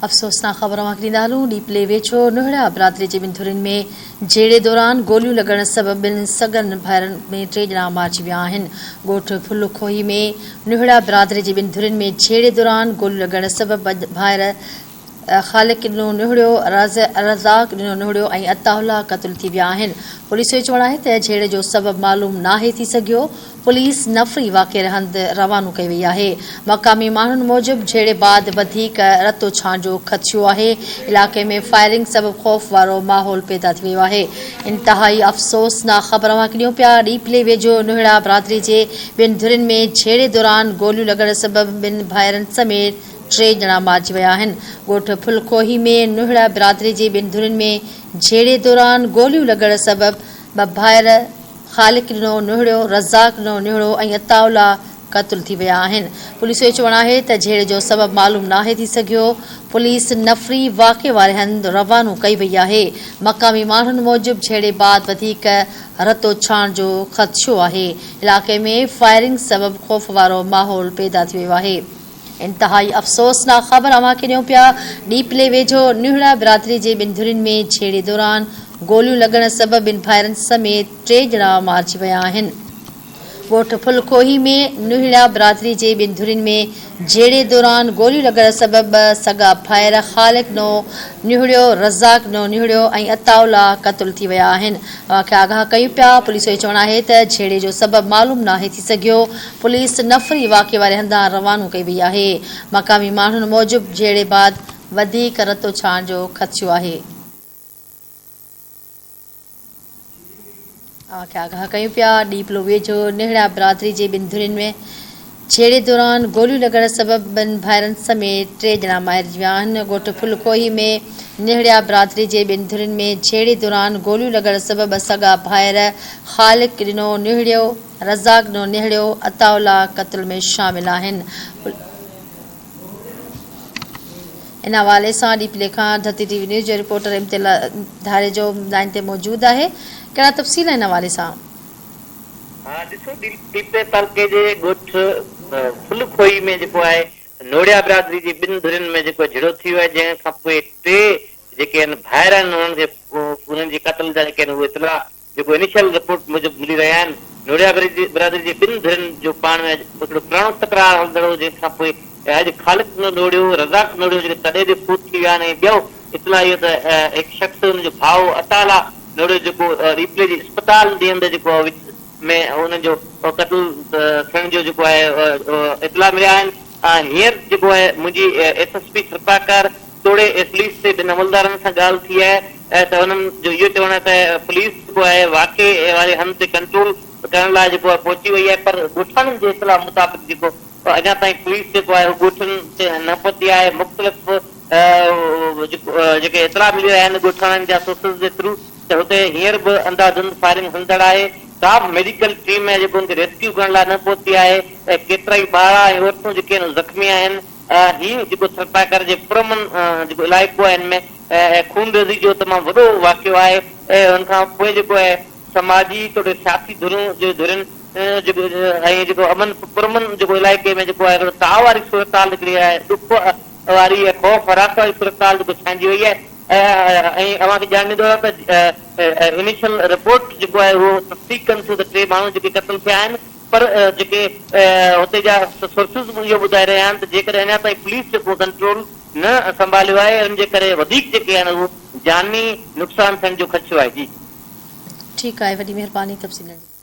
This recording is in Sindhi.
افسوسناڪ خبر اوهان کي ڏيندا هلون، ڏيپلي ويجهو نوهڙا برادري جي ٻن ڌرين ۾ جهيڙي دوران گوليون لڳڻ سبب ٻن سڳن ڀائرن ۾ ٽي ڄڻا مارجي ويا آهن. ڳوٺ ڦل کوهي ۾ نوهڙا برادري جي ٻن ڌرين ۾ جهيڙي دوران گوليون لڳڻ سبب ٻه ڀائر خالق ڏنو نوهڙيو، رزاق ڏنو نوهڙيو ۽ عطاء الله قتل ٿي ويا آهن. پوليس جو چوڻ آهي ته جهيڙي جو سبب معلوم ناهي ٿي سگهيو. پوليس نفري واقعي هنڌ روانو ڪئي وئي آهي. مقامي ماڻهن موجب جهيڙي بعد وڌيڪ رتوڇاڻ جو خدشو آهي، علائقي ۾ فائرنگ سبب خوف وارو ماحول پيدا ٿي ويو آهي. انتهائي افسوسناڪ خبر اوهان کي ڏيون پيا، ڏيپلي ويجهو نوهڙا برادري جي ٻن ڌرين ۾ جهيڙي دوران گوليون لڳڻ سبب ٻن ڀائرن سميت ٽي ڄڻا مارجي ويا آهن. ڳوٺ ڦل کوهي ۾ نوهڙا برادري جي ٻن ڌرين ۾ جهيڙي دوران گوليون لڳڻ سبب ٻه ڀائر خالق ڏنو نهڙيو، رزاق ڏنو نهڙو ۽ عطاء الله قتل ٿي ويا آهن. پوليس جو چوڻ آهي ته جهيڙي جو سبب معلوم ناهي ٿي سگهيو، پوليس نفري واقعي واري هنڌ روانو ڪئي وئي آهي. مقامي ماڻهن موجب جهيڙي بعد وڌيڪ رتوڇاڻ جو خدشو آهي، علائقي ۾ فائرنگ سبب خوف وارو ماحول پيدا ٿي ويو آهي. انتهائي افسوسناڪ خبر اوهان کي ڏيون پيا، ڏيپلي ويجهو نهڙا برادري جي ٻن ڌرين ۾ جهيڙي دوران گوليون لڳڻ سبب ٻن ڀائرن سميت ٽي ڄڻا مارجي ويا آهن. ڳوٺ ڦل کوهي ۾ نهڙا برادري جي ٻن ڌرين ۾ جهيڙي دوران گوليون لڳڻ سبب ٻه سڳا ڀائر خالق نو نهڙيو، رزاق نو نهڙيو ۽ عطاء الله قتل ٿي ويا آهن. اوهان کي آگاهه ڪيون پيا، پوليس جو چوڻ آهي ته جهيڙي جو سبب معلوم ناهي ٿي سگهيو، پوليس نفري واقعي واري هنڌان روانو ڪئي وئي آهي. مقامي ماڻهن موجب جهيڙي بعد وڌيڪ رتوڇاڻ جو خدشو آهي. اوهان کي آگاهه ڪيون پيا، ڏيپلو ويجهو نهڙا برادري جي ٻن ڌرين ۾ جهيڙي دوران گوليون لڳڻ سبب ٻن ڀائرن سميت ٽي ڄڻا مارجي ويا آهن. ڳوٺ ڦل کوهي ۾ نهڙيا برادري جي ٻن ڌرين ۾ جهيڙي دوران گوليون لڳڻ سبب ٻه سڳا ڀائر خالق ڏنو نهڙيو، رزاق ڏنو نهڙيو، عطاء الله قتل ۾ شامل آهن. ان حوالي سان ڏيپلي کان ڌرتي ٽي وي نيوز جو رپورٽر امتياز ڌاريجو لائين تي موجود آهي. ڪهڙا تفصيل آهن ان حوالي سان؟ ها ڏسو ڏيپلي تعلقي جي ڳوٺ ڦل کوهي ۾ جيڪو آهي نوڙيا برادري جي ٻن ڌرين ۾ جيڪو جھيڙو ٿي ويو آهي جنهن کان پوء ٽي جيڪي آهن ڀائر آهن انهن کي انهن جي قتل جا جيڪي آهن اهي اطلاع جيڪو انيشل رپورٽ موجب ملي رهيا آهن، نوڙيا برادري جي ٻن ڌرين جو پاڻ ۾ هڪڙو پراڻو تڪرار هلندڙ هو، جنهن کان پوء اڄ خالق نوڙيو، رزاق نوڙيو جيڪي تڏي تي فوت ٿي ويا آهن ۽ ٻيو اطلاع اهو ته هڪ شخص ان جو ڀاء عطاالله نوڙيو جيڪو ڏيپلي جي اسپتال ڏيندي جيڪو وچ ۾ انهن جو قتل ٿيڻ جو جيڪو آهي اطلاع مليا آهن هينئر جيڪو آهي منهنجي ايس ايس پي ٿرپارڪر توڙي پوليس جي ٻن عملدارن سان ڳالهه ٿي آهي ته انهن جو اهو چوڻ آهي ته پوليس جيڪو آهي واقعي واري هنڌ تي ڪنٽرول ڪرڻ لاء جيڪو آهي پهچي وئي آهي پر ڳوٺاڻن جي اطلاع مطابق جيڪو اڃا تائين پوليس جيڪو آهي هو ڳوٺن تي نه پهتي آهي مختلف جيڪي اطلاع ملي رهيا آهن ڳوٺاڻن جا سورسز جي ٿرو ته هتي هينئر به انڌاڌنڌ فائرنگ هلندڙ آهي ڪا به ميڊيڪل ٽيم جيڪو ان کي ريسڪيو ڪرڻ لاء نه پهتي آهي ڪيترائي ٻارڙا ۽ عورتون جيڪي آهن زخمي آهن هي جيڪو ٿرپارڪر جي پرامن جيڪو علائقو آهي ان ۾ خونريزي جو تمام وڏو واقعو آهي ان کان پوء جيڪو آهي سماجي توڙي سياسي ڌريون جي ڌرين جيڪو ۽ جيڪو امن پرامن جيڪو علائقي ۾ جيڪو آهي هڪڙو تاء واري صورتحال هڪڙي آهي ڏک واري ۽ خوف هراس واري صورتحال جيڪو ڇانئجي وئي آهي ۽ اوهان کي ڄاڻ ڏيندو رهان ته انيشل رپورٽ جيڪو آهي اهو تصديق ڪن ٿيون ته ٽي ماڻهو جيڪي قتل ٿيا آهن پر جيڪي هتي جا سورسز به اهو ٻڌائي رهيا آهن ته جيڪڏهن اڃا تائين پوليس جيڪو ڪنٽرول نه سنڀاليو آهي ان جي ڪري وڌيڪ جيڪي آهن اهو جاني نقصان ٿيڻ جو خدشو آهي جي. ٺيڪ آهي وڏي مهرباني تفصيلن جي.